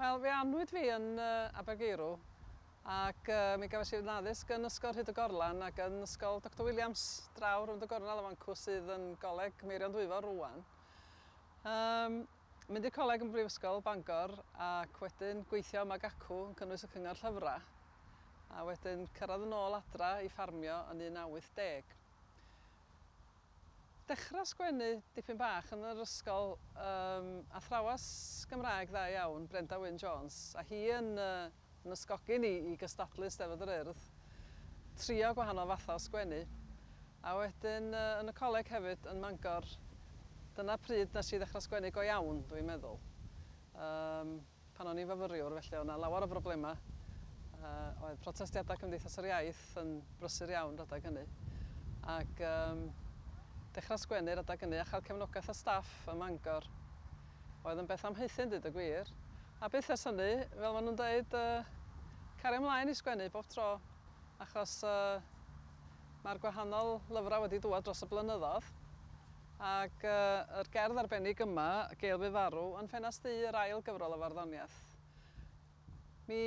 Wel, fe anwyd fi yn Abergeirw ac mi gafes i fy addysg yn Ysgol Rhyd y Gorlan ac yn Ysgol Doctor Williams draw rownd y gornel o fancw sydd yn Goleg Meirion Dwyfor rŵan. Mynd i'r coleg yn Brifysgol Bangor ac wedyn gweithio yma ac acw yn cynnwys y Cyngor Llyfrau a wedyn cyrraedd yn ôl adra i ffarmio yn 1980. Dechrau sgwennu dipyn bach yn yr ysgol, athrawes Gymraeg dda iawn, Brenda Wyn Jones, a hi yn yn ysgogi ni i gystadlu Steddfod yr Urdd, trio gwahanol fathau o sgwennu, a wedyn yn y coleg hefyd yn Mangor, dyna pryd nes i ddechrau sgwennu go iawn, dwi'n meddwl. Pan o'n i'n fyfyriwr, felly oedd 'na lawer o broblemau. Oedd protestiadau Cymdeithas yr Iaith yn brysur iawn rhedeg hynny. Ac dechrau sgwennu rhedeg hynny a chael cefnogaeth y staff ym Mangor oedd yn beth amheuthun, dweud y gwir. A byth ers hynny, fel maen nhw'n dweud, cario ymlaen i sgwennu bob tro, achos mae'r gwahanol lyfrau wedi dŵad dros y blynyddoedd. Ac yr gerdd arbennig yma, Gael Fu Farw, yn ffenast du, yr ail gyfrol o farddoniaeth. Mi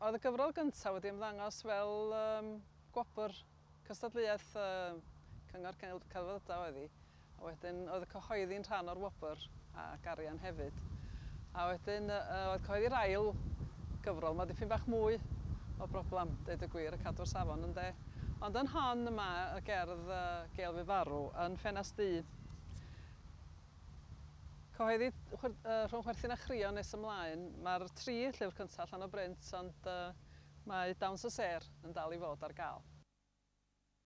oedd y gyfrol gyntaf wedi ymddangos fel gwobr cystadleuaeth Cyngor Celfyddydau oedd hi, a wedyn oedd y cyhoeddi'n rhan o'r wobr ac arian hefyd. A wedyn oedd cyhoeddi'r ail gyfrol, mae dipyn bach mwy o broblem, deud y gwir, y cadw'r safon ynde. Ond yn hon yma, y gerdd Gael Fu Farw, yn ffenast du. Cyhoeddi Rhwng Chwerthin a Chrio nes ymlaen, mae'r tri llyfr cyntaf allan o brint, ond mae Dawns y Sêr yn dal i fod ar gael.